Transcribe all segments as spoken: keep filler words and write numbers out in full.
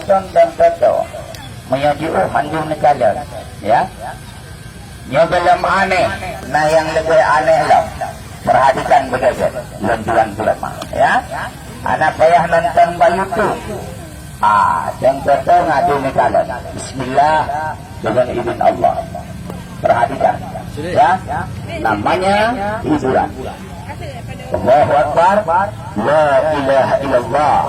Tong dan toto. Meunyoe jiôh mandum neukalon, ya. Nyoe gohlom aneh, na nyang leubeh aneh lom. Perhatikan beutôi, lôn tuan ulama, ya. Hana payah nonton bak YouTube. Ah, dan toto ngadu neukalon. Bismillah, dengan izin Allah. Perhatikan, ya. Namanya hiburan. Allahu Akbar. La ilaha illallah.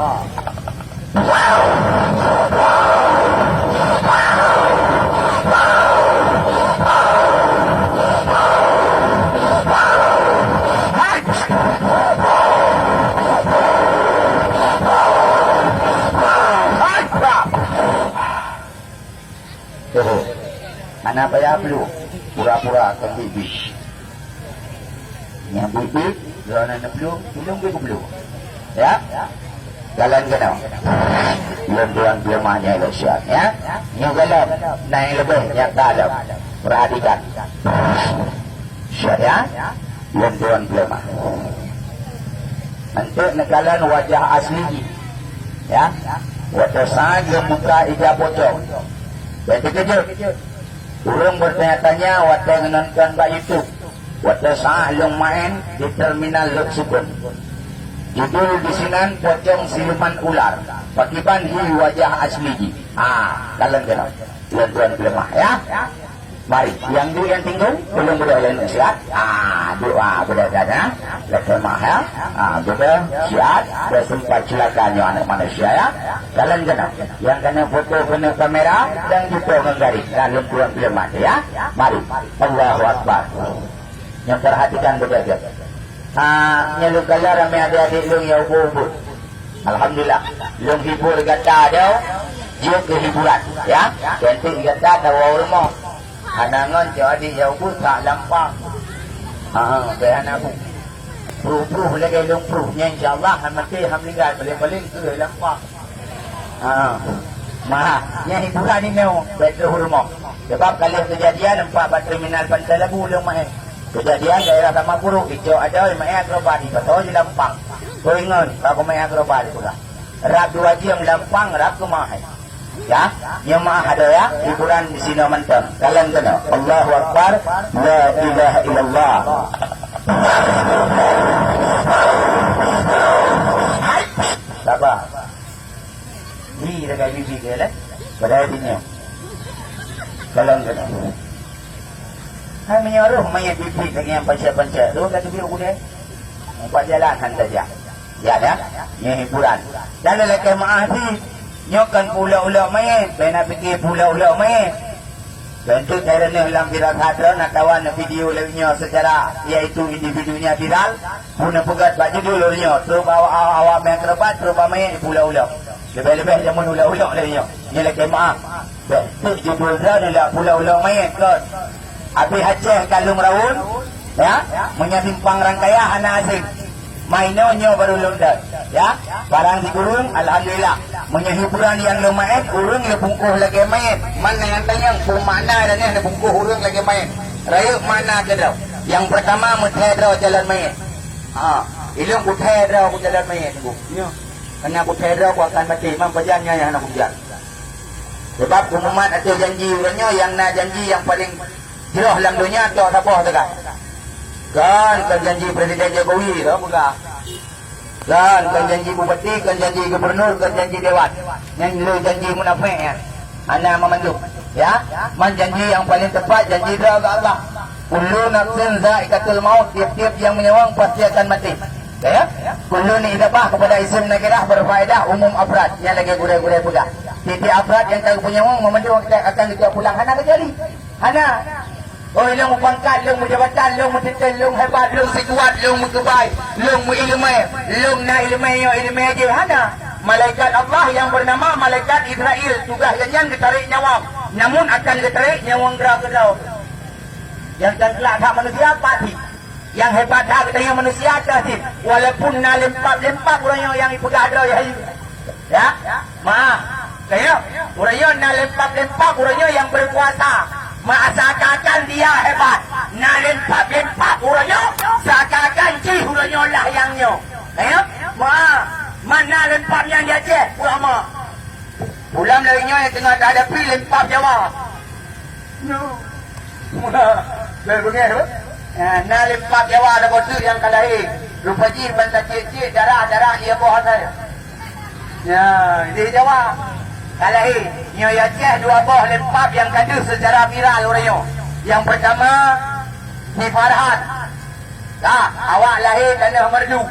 Hana payah peuleueh, pura-pura kon biet-biet. Nyang biet-biet, droeneuh neuplueng, tulông beu keuplueng. Ya? Kalon keunoe. Lôn tuan peuleumah nyoe lôn siap, ya. Nyoe gohlom, na nyang leubeh nyata lom. Perhatikan. Siap, ya? Lôn tuan peuleumah. Untuk neukalon wajah asli jih. Ya. Watèe saat lôn buka ija pocong. Dan terkejut. Ureueng bertanya-tanya watèe nonton bak YouTube. Watèe saat lôn maén di terminal Lhoksukon. Judul disinan Pocong Siluman Ular. Pakiban hi wajah asli jih. Ha, kalon keunoe. Lôn tuan peuleumah, ya. Mari, nyang duek nyang tinggung, tulông beudôh lé nasihat. Ah, duek, ah, beudôh saja. Lé keumah, ya. Ah, beudôh, siat, beudôh sempat celaka nyoe aneuk manusia, ya. Kalon keunoe, nyang keuneuk foto keuneuk kamera, dan jumpa ngon garis, dan lôn tuan peuleumah, ya. Mari, Allahu Akbar. Nyang perhatikan beudôh, ya. Ah, nyoe lôn kalon ramé adék-adék lôn nyang ubit-ubit. Alhamdulillah, lôn hibur gata dong, jeuet keu hiburan, ya. Cantik gata tawoe u rumoh. Hana ngon cok adik nyang ubit sak lampang. Ha, bèk hana bu. Pruh-pruh lagèe lôn pruh nyan, insya Allah, han maté, han meuninggai, paléng-paléng keu lampang. Ha. Mah, nyan hiburan inoe, bèk troh u rumoh. Sebab ka lheueh keujadian empat bak terminal Pantai Labu lôn maén. Keujadian daerah Taman Puruk, icok adoe maén akrobat, ipasoe di lampang. Keu ingat, ka keumaén akrobat dipeugah. Rab dua jeuem lampang, rab keumah. Ya, nyoe meu'ah adoe ya, hiburan di sinoe mantong. Kalon keunoe. Allahu Akbar, la ilaha illallah. Sabar. Hi, dah kayak bibi ke, leh? Padahal di nyoe. Kalon keunoe. Hai meunyoe roh manyét bibi lagèe nyang pancet-pancet, roh ka teubiet u gudée. Umpat jalan han tajak. Ya, ya. Nyoe hiburan. Dan lakèe meu'ah cit. Nyoe kon peuulok-ulok manyét, bèk na pike peuulok-ulok manyét. Contoh, tareuneuh lam viral that droe na kawan video lewat nyoe secara, yaitu individunya viral, pun neupeugöt bak judul uroe nyoe, trok bak awak-awak meu'ah akrobat, trok bak manyét peuulok-ulok. Leubeh-leubeh jameun ulok-ulok lagèe nyoe. Nyoe lakèe meu'ah. Bèk teuk judul droeneuh lak peuulok-ulok manyét kon. Abéh Aceh ka lôn rawon, ya, meunyoe simpang rangkaya hana asém. Mainoe nyoe barô lôn deuek, ya. Barang sikureueng, alhamdulillah. Meunyoe hiburan nyang lôn maén, ureueng neubungkôh lagèe manyét. Man nyang tanyong, peue makna dan nyan neubungkôh ureueng lagèe manyét. Rayeuk makna keudroe. Nyang peurtama, meuthèe droe calon manyét. Ha, ilôn kuthèe droe ku calon manyét, Teungku. Nyoe. Karena kuthèe droe ku akan maté, man pajan nyan nyang hana kujan. Sebab keu mumat ateueh janji uroe nyoe nyang na janji nyang paleng jroh lam donya toh saboh teuka. Kan, kan janji Presiden Jokowi toh peugah. Kan, kan janji bupati, kan janji gubernur, kan janji dewan. Nyan le janji munafék nyan. Hana meumandum. Ya, man janji nyang paleng teupat, janji droe keu Allah. Kullu nafsin zaikatul maut, tiep-tiep nyang meunyawöng pasti akan maté. Ya? Kullu ni idafah kepada isim nakirah berfaedah umum afrad. Nyang lagèe gurèe-gurèe peugah. Tiep-tiep afrad nyang ka geupeunyawöng meumandum akan geucok pulang hana keujali. Hana. Oh, lôn meupangkat, lôn meujabatan, lôn meutiten, lôn hebat, lôn sikuat, lôn meukeubay, lôn meuileumèe, lôn na ileumèe nyoe, ileumèe jih, hana. Malaikat Allah nyang beunama malaikat Israel, tugaih geuh nyan geutarek nyawa, namun akan geutarek nyawa droe keudroe. Nyang teukeulak that manusia pasti. Nyang hebat that geutanyoe manusia cit, walaupun na lempap-lempap uroe nyoe nyang ipeugah droe, ya. Ya? Maaf. Kaya, uroe nyoe na lempap-lempap uroe nyoe nyang berkuasa. Meuasakakan dia hebat. Na lempap-lempap uroe nyoe, seakan-akan jih uroe nyoe lah nyang nyoe. Kaya? Maaf. Man na lempap nyan di Aceh, ulama. Ulam lagèe nyoe nyang teungoh tahadapi lempap Jawa. Nyoe. Lagèe beungèh tu. Ya, na lempap Jawa ada boh teuk nyang ka lahé. Rupa jih ban tacék-cék darah-darah ie boh asai. Ya, di Jawa. Ka lahé. Nyoe ya ceh dua boh lempap nyang ka deuh secara viral uroe nyoe. Nyang peurtama, si Farhan. Ka, awak lahé tanoh Meureudu.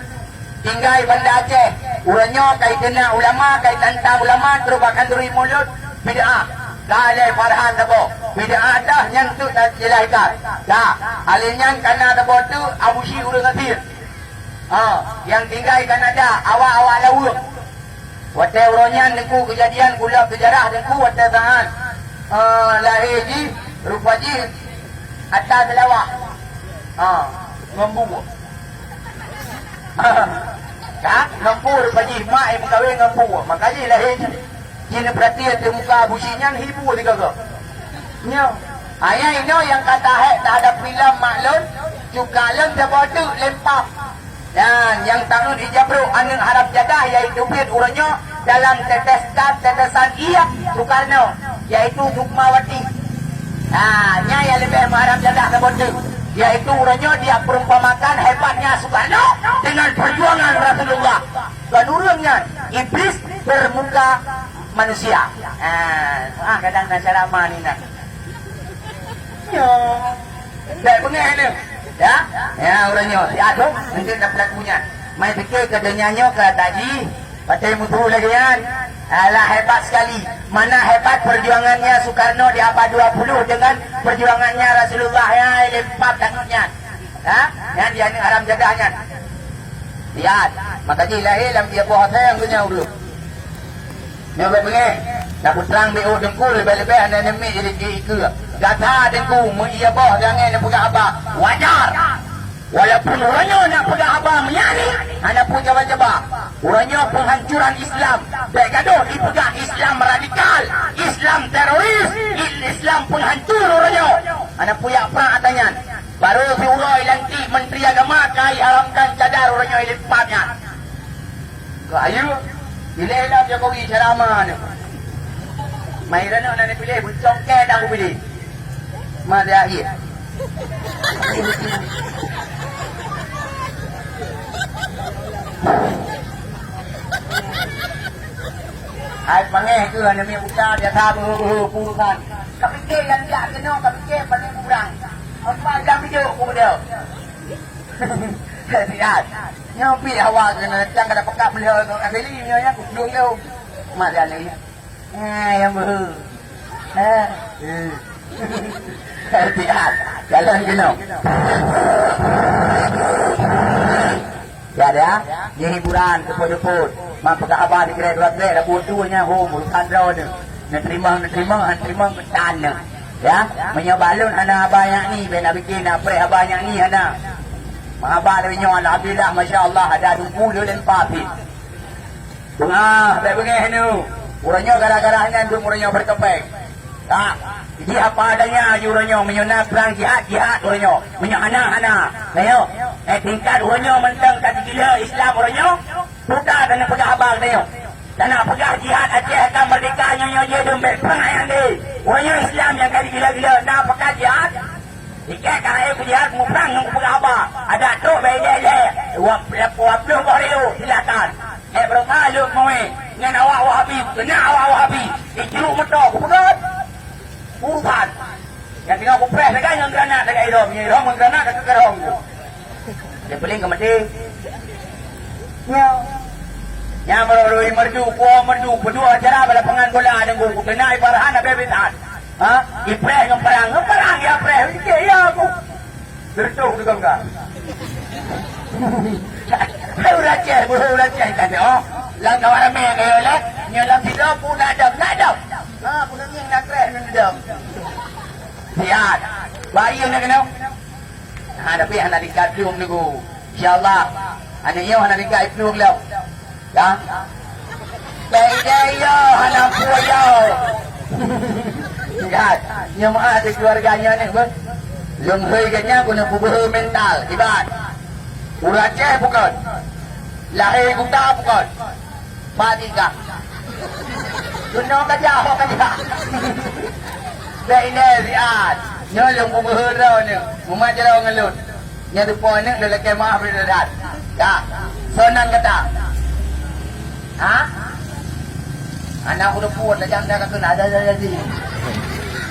Tinggai Banda Aceh. Uroe nyoe ka iteunak ulama, ka itantang ulama, trok bak khanduri mulod, bid'ah. Ka lé Farhan saboh. Bid'ah dah nyan teuk na jeulaih ikat. Dah, alèh nyan ka na saboh teuk Abusyik ureueng Asir. Ha, nyang tinggai Kanada, awak-awak Laweueng. Watèe uroe nyan Teungku keujadian, kulab seujarah Teungku watèe saat, eh, lahé jih, rupa jih ata seulawah. Ha, ngon bu. Ka, ngon bu rupa jih, mak nyang meukawen ngon bu. Maka jih lahé jih. Jih neupeurati ateueh muka Abusyik nyan hi bu sigoe-goe. Nyoe. Ayah inoe nyang ka tahèk tahadapi lom mak lôn, cuka lôn saboh teuk lempap. Dan nyang tangeut ijabrok aneuk haram jadah, yaitu Piet uroe nyoe dalam tetesan, tetesan ie Soekarno, yaitu Sukmawati. Nah, nyan nyang leubeh meuharam jadah saboh teuk, yaitu uroe nyoe dia perumpamakan hebatnya Soekarno dengan perjuangan Rasulullah. Kon ureueng nyan, iblis bermuka manusia. Ah, ah, kadang na cara ma ni na. Nyoe. Bèk beungèh nyoe. Ya? Ya, ureueng nyoe. Siat tu, mungkin dah pelaku nyan. Mai pikir keu donya nyoe ka tadi, patai mutu lagèe nyan. Alah, hebat sekali. Mana hebat perjuangannya Soekarno di abad dua puluh dengan perjuangannya Rasulullah yang lempap tangan nyan. Ha? Nyan dia aneuk haram jadah nyan. Lihat, maka jih lahé lam dia boh asai nyang geunyau dulu. Nyoe bèk beungèh, na peutrang B O Teungku leubeh-leubeh hana neumiet jadi di ikeue. Gata Teungku meu ie boh dan nyan neupeugah haba, wajar. Walaupun uroe nyoe na peugah haba meuyani, hana peue jaba-jaba. Uroe nyoe penghancuran Islam. Bèk gadoh ipeugah Islam radikal, Islam teroris, Islam penghancur uroe nyoe. Hana peue jak prang ata nyan. Baru siuroe lantik Menteri Agama ka iharamkan cadar uroe nyoe ilipatnya. Keu ayu, ilèe lom Jokowi ceramah nyoe. Mai ranok na neupiléh, beucongkèe dan ubili. Ma dia akhir. Hai pangéh keuh aneuk miet buta biasa beuhe-beuhe urusan. Kapike nyang jak keunoe, kapike pané kurang. Apa jam bijôk ku beudôh. Siat. Nyoe pih hawa keunoe, cang kada peugah beuhe ngon Abeli nyoe nyang kuplong lom. Mak dia ni. Eh, nyang beuhe. Eh. Eh. Siat. Jalan keunoe. Ya, ya. Nyoe hiburan, seupôt-seupôt. Mak peugah haba di gerai dua gerai, labu tu nya hom, urusan droeneuh. Neuteurimong, neuteurimong, han teurimong, keutan neuh. Ya, meunyoe balon hana haba nyak ni, bèk na bikin na preh haba nyak ni hana. Meuhaba lagèe nyoe, alhamdulillah, masya Allah, ada duku le lempa pih. Beungah, bèk beungèh neuh. Uroe nyoe gara-gara nyan dum uroe nyoe berkepeng. Ka, jih apa adanya jih uroe nyoe, meunyoe na prang jihad, jihad uroe nyoe. Meunyoe hana, hana. Ayo, eh, tingkat uroe nyoe mantong ka jigila Islam uroe nyoe, buta dan peugah haba geutanyoe. Dan na peugah jihad Aceh akan merdeka nyoe, nyoe jih dum bèk prang ayang deh. Uroe nyoe Islam nyang ka jigila-gila, na peugah jihad. Ikat ka rakyat peujihad muprang ngon peugah haba. Adak trok bak ilèe-ilèe. Dua ploh boh rayeuk, silakan. Eh, beureukat lôn meuwé ngon awak Wahabi, keunan awak Wahabi. Di juruk moto, kupeugöt. Urusan. Nyang teungoh kupreh sagai ngon granat sagai idong. Nyan idong ngon granat ka keu idong. Dia peuleng ka maté. Nyoe. Nyan meurui merdu, kuah merdu, peudua acara bak lapangan bola Teungku. Kukeunan i Farhan abéh beuitan. Ha? Ipreh ngon parang, ngon parang ya preh. Cek ya aku. Bertuh tu kan. Hai ureueng Aceh, ureueng Aceh kan oh. Lam kawan ramé kaya lah. Nyoe lam sida pun ada, ada. Ha, pun ngieng nak preh nang dam. Siat. Bayi nak kena. Ha, tapi hana dikadung dulu. Insya Allah. Aneuk nyoe hana tinggai plueng lom. Dah? Dai-dai yo, hana peue yo. Ingat, nyoe meu'ah di keluarga nyoe ni, beuh. Lôn hôi geuh nyan guna peubeuhe mental, iban. Ureueng Aceh bukon. Lahé buta bukon. Padikah. Keunoe ka jak, ho ka jak. Bèk ilèe siat. Nyoe lôn peubeuhe droeneuh. Mumat jaroe ngon lôn. Nyoe teupeue aneuk lôn lakèe meu'ah bri that. Ka. Soe nan gata? Ha? Aneuk ureueng puet lagèe anda ka kheun ada-ada jadi.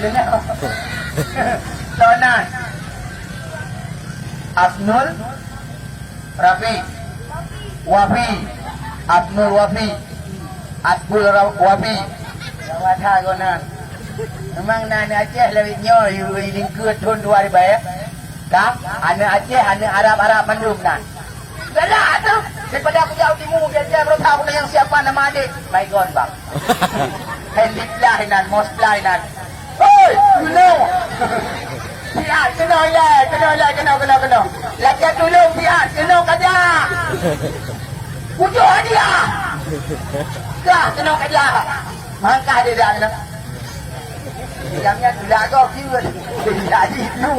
Deungö. Soe nan? Asnul? Rafi. Wafi. Abdul Wafi. Abdul Ra-, Wafi. Jawa Tengah nan. Memang na aneuk Aceh lawét nyoe, yue lingkue thon dua ribèe. Ka, aneuk Aceh, aneuk Arab-Arab mandum nan. Galak tu. Daripada aku jauh timu, dia, dia berusaha aku tanya siapa nama adik. Baygon, bang. Handicap lah inan, mos lah inan. Hoi, keunoe. Siat, keunoe ilèe, keunoe ilèe, keunoe, keunoe, keunoe. Lakèe tulông siat, keunoe ka jak. Pujoe hadiah. Dah, keunoe ka jak. Mangkah dia dah keunoe. Jangan tulak kau kieu. Jadi tu.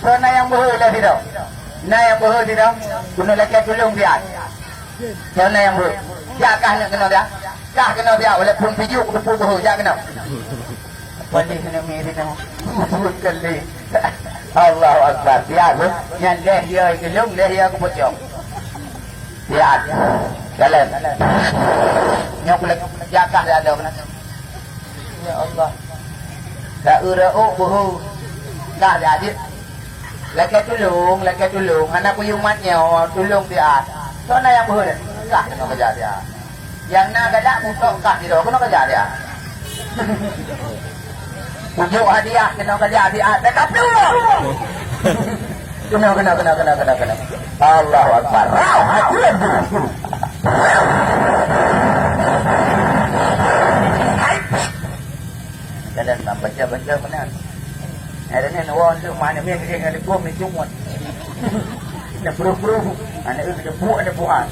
So na nyang beuhe lé sidroe. Na nyang beuhe sidroe. Keunoe lakèe tulông siat. Keunoe nyang beuhe. Jak kah neuk keunoe dah. Kah keunoe dah, walaupun pijuk teupeu beuhe, jak keunoe. Paléh keunoe mirip nama. Bukan lé. Allahu Akbar. Siat beuh. Nyan leh ya geulong, leh ya keupeucong. Siat. Jalan. Nyoe kulek jak kah dah ada keunoe. Ya Allah. Dak ureueng beuhu. Dah jadi. Lakèe tulông, lakèe tulông. Hana kuyue mat nyoe, tulông siat. Soe na nyang beuhu deh? Kah keunoe keujak siat. Nyang na galak mutok kah sidroe, keunoe keujak siat. Pujoe hadiah keunoe keujak siat. Dak kaplu. Keunoe, keunoe, keunoe, keunoe, keunoe, keunoe. Allahu Akbar. Rauh, ha, turun, turun, turun. Hai. Jalan lam baca-baca meunan. Hai, dengan wong tu mana mie kering ada gom ni cumut. Dah peruh-peruh. Anak tu ada buah, ada buah.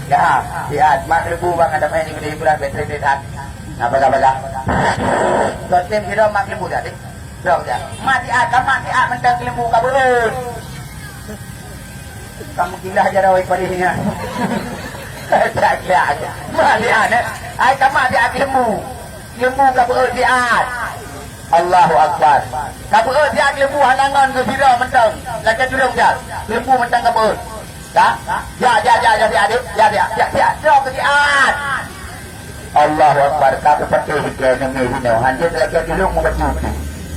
Ya, ya, mak lebu bang ada main ni kena hiburan, betul-betul. Nah, bagah-bagah. Kau tim kira mak lebu dah, dek. Dok dah. Mati ah, ka mati ah, mentang kelembu ka beureun. Kamu gila aja dah, oi, palingnya. Tak ada. Mati ah, eh. Ai, ka mati ah, kelembu. Kelembu ka beureun siat. Allahu Akbar. Ka beureun siat kelembu, hana ngon geubira mentang. Lagèe tulông dah. Kelembu mentang ka beureun. Ka? Ya, ya, ya, ya, ya, ya, ya, ya, ya, ya, ya, ya, ya, ya. Allahu Akbar. Ka peupatéh ikèe neumé jinoe. Hanjeuet lagèe tulông meubacut.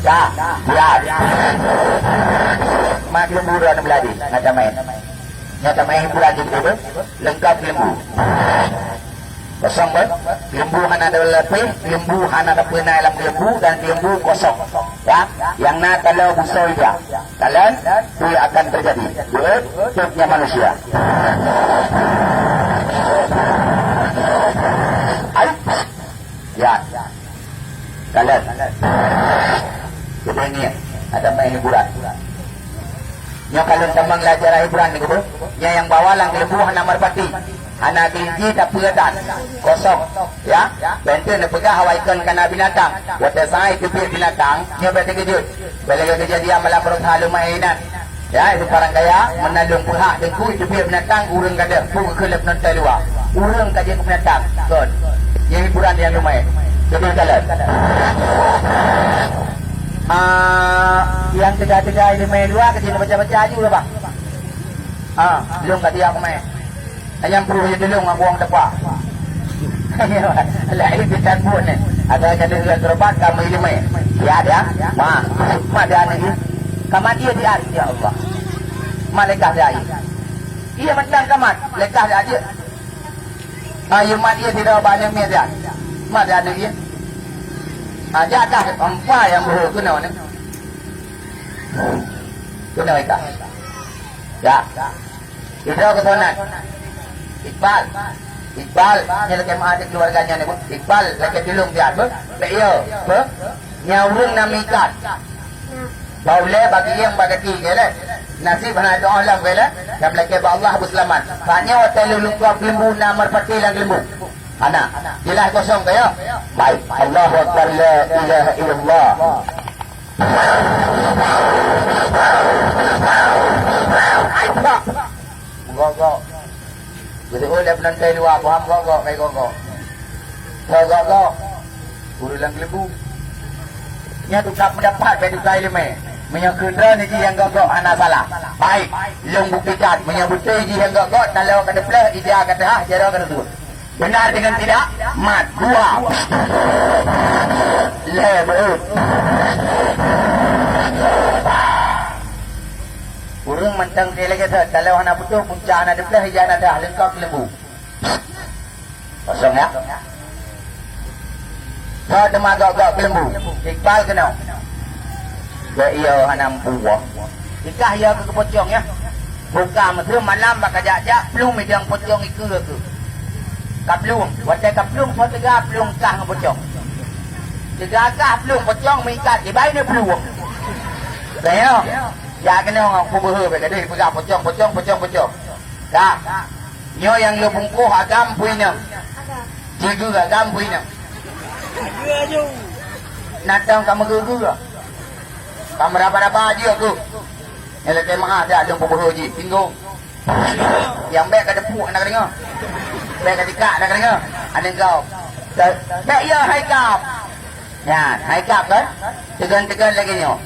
Ka? Ya. Mak lembura neubeuladih. Nyata main. Nyata main hiburan di situ. Lengkap lembu. Kosong, beuh? Lembu hana ada lapéh, lembu hana ada peunai lam lembu dan lembu kosong. Ya, nyang na taloe busoe ija. Kalon, peue akan teujadi? Beuet, tiep nyan manusia. Ai. Ya. Kalon. Jadi ingat, ada main hiburan. Nyoe ka lôn tamong lé acara hiburan nyoe, nyoe nyang bawa lam keuleumbu hana meurpati, hana kelinci tapi dan kosong, ya. Bèk teuh neupeugah awai kon kana binatang. Watèe saai teubiet binatang, nyoe bèk teukeujot. Bèk lagèe keujadian malam beureusaha lôn meu'èn inan. Ya, itu barang kaya, meunan lôn peuhah teungku teubiet binatang, ureueng ka deuh, peue keu lheueh nonton luwa. Ureueng ka jeuet keu binatang, kon. Nyoe hiburan nyang lôn meu'èn. Jadi jalan. Ah, nyang teuga-teuga ileumèe luwa ka jeuet baca-baca aju lah, bang. Ah, lôn ka tiap meu'èn. Nyang pruh jitulông ngon buông teupah. Laén bisan buet nyan. Asai ka deuh geureubat ka meuileumèe. Ya, ya. Ma, ma dia ni. Ka mati dia, ya Allah. Malaikat dia. Iya mantong ka mat, lekah dia. Ayo mat iya tidak banyak mi dia. Mat dia ni. Ha, dia dah empat yang bro kena ni. Kena ikat. Ya. Idroe keu soe nan? Iqbal. Iqbal, nyan lakèe meu'ah di keuluwarga nyan, Iqbal, lakèe tulông siat, beuh? Bèk yo, beuh? Nyan ureueng na meuikat. Bak ulèe, bak gieng, bak gaki, keu lé. Naseb hana tu'oh lom, keu lé. Nyang lakèe bak Allah beuseulamat. Bak nyoe watèe lôn lungkop keuleumbu na meurpati lam keuleumbu. Hana. Jeulaih kosong, keu yo? Baik. Allahu Akbar, la ilaha illallah. Ai, bah. Gok-gok. Beutôi lé peunonton luwa, paham gok-gok, kai gok-gok. Soe gok-gok? Ureueng lam keuleumbu. Nyan tukang peudapat bèk tukang ileumèe. Meunyoe keu droeneuh jih nyang gok-gok hana salah. Baik, lôn buktikan. Meunyoe beutôi jih nyang gok-gok, taloe ka teupleuh, ija ka teuhah, jaroe ka teutuek. Benar dengan tidak? Mat, dua. Lhèe, beuet. Ureueng mantong lagèe thot, taloe hana putôh, punca hana teupleuh, ija hana teuhah, leungkap keuleumbu. Kosong, ya? Soe teuma gok-gok keuleumbu? Iqbal keunoe. Gok iyo hana mampu woe. Ikah iyo keu pocong, ya. Buka meuteumé malam bak kajak-jak plueng midang pocong ikeue keuh. Ka plueng, watèe ka plueng, soe teuga plueng kah ngon pocong. Teuga kah plueng pocong meuikat, ibai ni plueng. Ka nyoe, jak keunoe ngon peubeuhe bèk gadôh peugah pocong, pocong, pocong, pocong. Ka. Nyoe nyang lôn bungkôh agam peue inong. Agam. Ci geue agam peue inong. Geue aju. Natang ka meugeue-geue. Ka meuraba-raba jih aku. Nyan lakèe meu'ah dak lôn peubeuhe jih. Tinggung. Nyang bèk ka teupeue hana ka deungö. Bèk ka tikak hana ka deungö. Aneuk gob. Bèk ya hai gab. Nyan, hai gab kan? Teugon-teugon lagèe nyoe.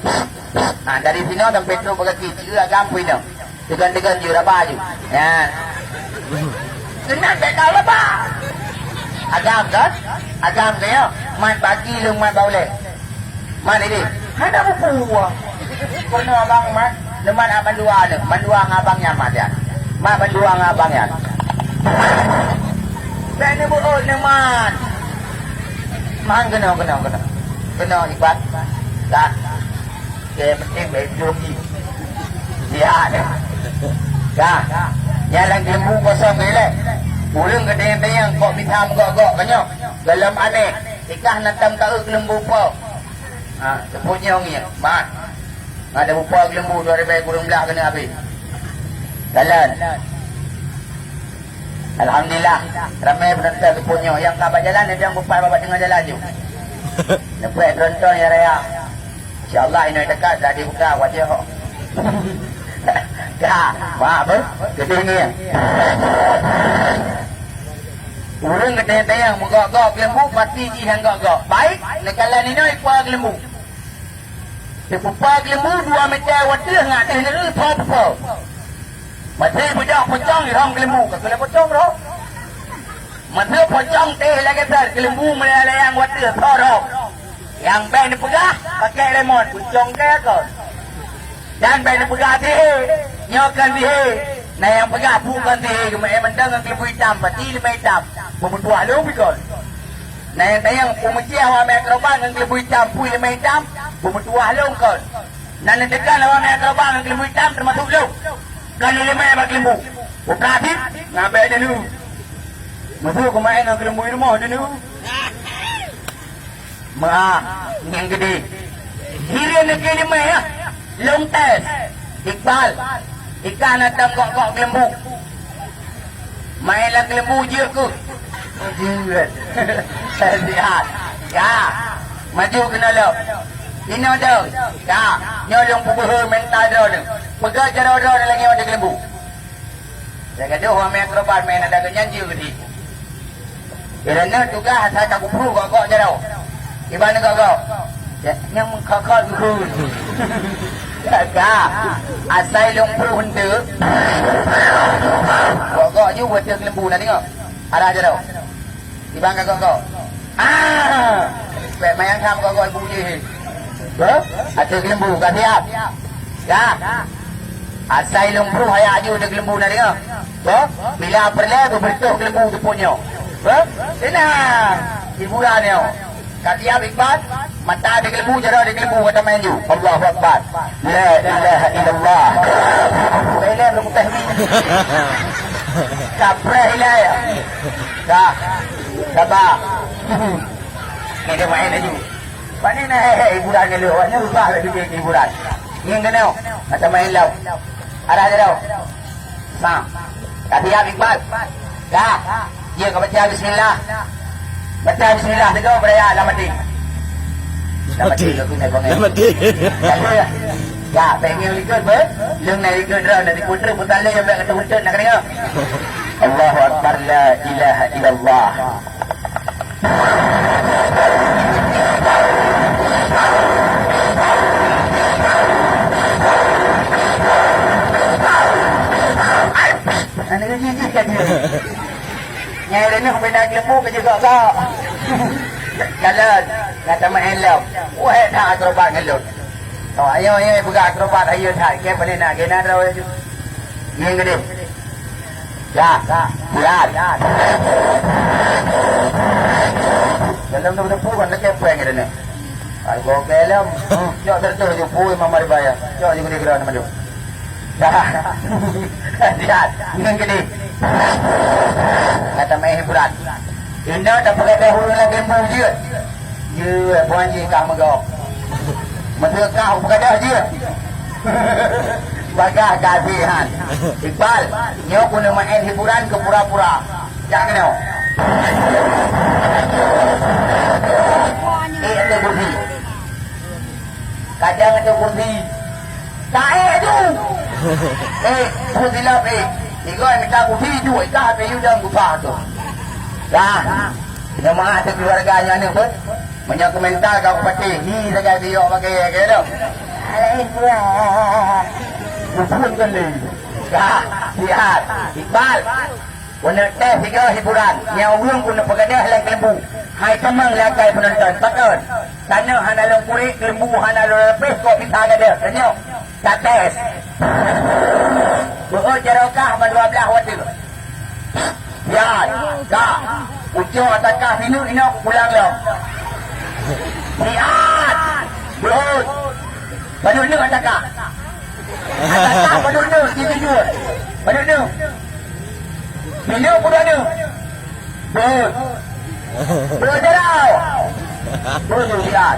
Ha, dari sinoe sampai trok bak gaki, ci geue agam peue inong. Teugon-teugon jih raba jih. Nyan. Keunan bèk ka raba. Agam kan? Agam ka nyoe. Mat bak gaki lôn mat bak ulèe. Mat ini. Hana buku. Peunoh abang mat. Neumat mandua nyoe. Mandua ngon abang nyan mat nyan. Mat mandua ngon abang nyan. Bèk neubeuôt neumat. Man keunoe, keunoe, keunoe. Keunoe ibat. Dah. Oke, penting bèk jôk jih. Ya, deh. Dah. Nyan lam keuleumbu kosong ilèe. Ureueng geutanyong-tanyong kok mita meugok-gok ka nyoe. Gohlom aneh. Ikah na tam ka eu keuleumbu po. Ha, teupeue nyoe ngieng. Mat. Ngon teupeue po keuleumbu dua ribèe kureueng blah keuneuk habéh. Jalan. Alhamdulillah, ramè peunonton teupeue nyoe. Nyang ka bak jalan, nyang bupat bak teungoh jalan ju. Neupeuet tronton ya raya. Insya Allah inoe dekat dah dibuka wajah. Dah, maaf eh. Geudeh ni. Ureueng geutanyong-tanyong meugok-gok keuleumbu, pasti jih nyang gok-gok. Baik, neukalon inoe ipa keuleumbu. Teupupa keuleumbu dua meter watèe ngat teuh neureuh tho pupa. Meuteui beudôh pocong irhom keuleumbu, ka keuneuk pocong roh. Meuteui pocong teuh lagèe that keuleumbu meulayan-layan watèe tho roh. Nyang bèk neupeugah pakèk lemon, pocong kèe kon. Dan bèk neupeugah sihé, nyoe kon sihé. Na nyang peugah peue kon sihé, geumeu'èn mantong ngon keuleumbu itam, pati leumèe itam. Beumeutuah lôn bikon. Na nyang tanyong peumeucéh awak mè akrobat ngon keuleumbu itam, peue leumèe itam, beumeutuah lôn kon. Na neuteukan awak mè akrobat ngon keuleumbu itam teumasok lôn. Kon leumèe bak keuleumbu. Buka cit, ngabèe deuneu. Meusu keumaén ngon keuleumbu i rumoh deuneu. Meu'ah, nyang geudeh. Hireuen neukeu leumèe, ya. Lôn tes. Iqbal, ikah na tam gok-gok keuleumbu. Maén lam keuleumbu jeuet keuh. Jeuet. Sihat. Ka. Maju keunoe lom. Inoe dong. Ka. Nyoe lôn peubeuhe mental droeneuh. Peugöt jaroe droeneuh lagèe nyoe di keuleumbu. Lagèe deuh wamé akrobat meunan, lagèe nyan jeuet di. Di droeneuh tugaih asai ka geuprôh gok-gok jaroe. Iban gok-gok. Ya, nyang meukhot-khot geuh. Ka. Asai lôn prôh eunteuk. Gok-gok ju beutôi keuleumbu na deungö. Arah jaroe. Iban ka gok-gok. Ah! Bèk manyang tham gok-gok ibu jih. Beuh? Ateueh keuleumbu ka siap. Ka. Asai lôn prôh ayah aju di keuleumbu na deungö. Beuh? Bila peureulèe beubeureutoh keuleumbu teupôt nyoe. Beuh? Seunang. Hiburan nyoe. Ka siap Iqbal? Mata di keuleumbu, jaroe di keuleumbu, ka tamén ju. Allahu Akbar. La ilaha illallah. Ilèe lôn putih ni. Kapreh ilèe. Dah. Sabar. Ni dia main laju. Pak ni nak hehe hiburan ni lu. Awak ni rubah laju dia hiburan. Ni kena. Macam main lau. Arah dia lau. Sa. Ka siap Iqbal? Dah. Dia ka baca bismillah. Baca bismillah teuk beuraya lam até. Lam até. Lam até. Dah. Ya, pengen likot ber. Leng nak likot dah, nak dikutuk putar leh, sampai kata untut nak kena. Allahu Akbar, la ilaha illallah. Nyai leueh bina geulembu keu jigok-gok. Jalan, gata meu'en lom. Wah, that akrobat ngon lôn. Oh, ayo, ayo, peugah akrobat, ayo that. Keu paléng na, keu na droe laju. Ngieng keudeh. Dah, dah, dah. Dalam tu, tu, bukan dekat prank ada ni. Aku oke lom. Cok terus, jumpa Imam Maribaya. Cok juga di gerak nama tu. Dah. Lihat, ngieng keudeh. Gata meu'en hiburan. Inong tapeugadôh ureueng lam lembu jeuet. Jeuet, puan jih kah meugok. Meuseu kah peugadôh jeuet. Bagah kasihan. Iqbal, nyoe keuneuk meu'en hiburan keu pura-pura. Jak keunoe. Eh, ada kursi. Kadang ada kursi. Taék tu. Eh, peue silap, eh. Igoe mita kupi tu, ikah ape yu dalam kupa tu. Dah. Jemaah sekeluarga nyan ni pun. Meunyoe komentar kau pati, hi sagai biyok bagi, ya, ke tu. Alai buah. Bukan kan ni. Dah, lihat. Iqbal. Keuneuk teh sigoe hiburan, nyang ureueng keuneuk peugadôh lam keulembu. Hai tamong lé akai peunonton, pakon? Tanoh hana lôn kurek, keulembu hana lôn leupeh, kok bisa gadôh? Tanyoe, tates. Beuôt jaroe kah mandua blaih watèe. Siat, ka. Ucok ata kah sineuk inoe kupulang lom. Siat. Beuôt. Padub neuk ata kah? Ata kah padub neuk, jijujur. Padub neuk. Minyeuk pudok neuk. Beuh. Beuh jarau. Beuh tu siat.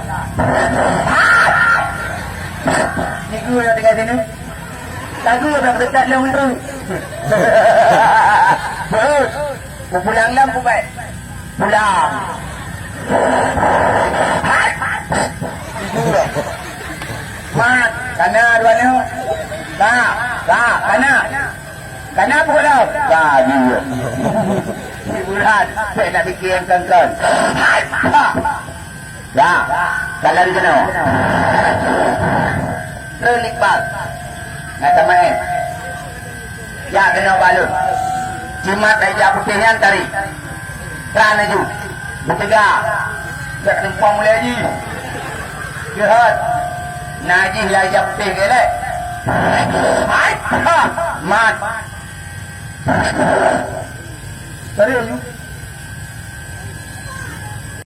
Niku yang tinggal sini. Lagu dah dekat dalam tu. Beuh. Pulang lam pubai. Pulang. Mat, kana dua nyoe. Ka, ka, kana. Kana pukul dah. Ka, jujur. Hiburan, saya nak fikir yang kangkang. Ka. Dah. Jalan kena. Terlibat. Nak main. Jak keunoe bak lôn. Jimat ija putéh nyan tarék. Tran laju. Beuteuga. Jak tumpang mulai jih. Jeuhet. Na jih ija putéh gelek. Hai, ha, mat. Tarék laju.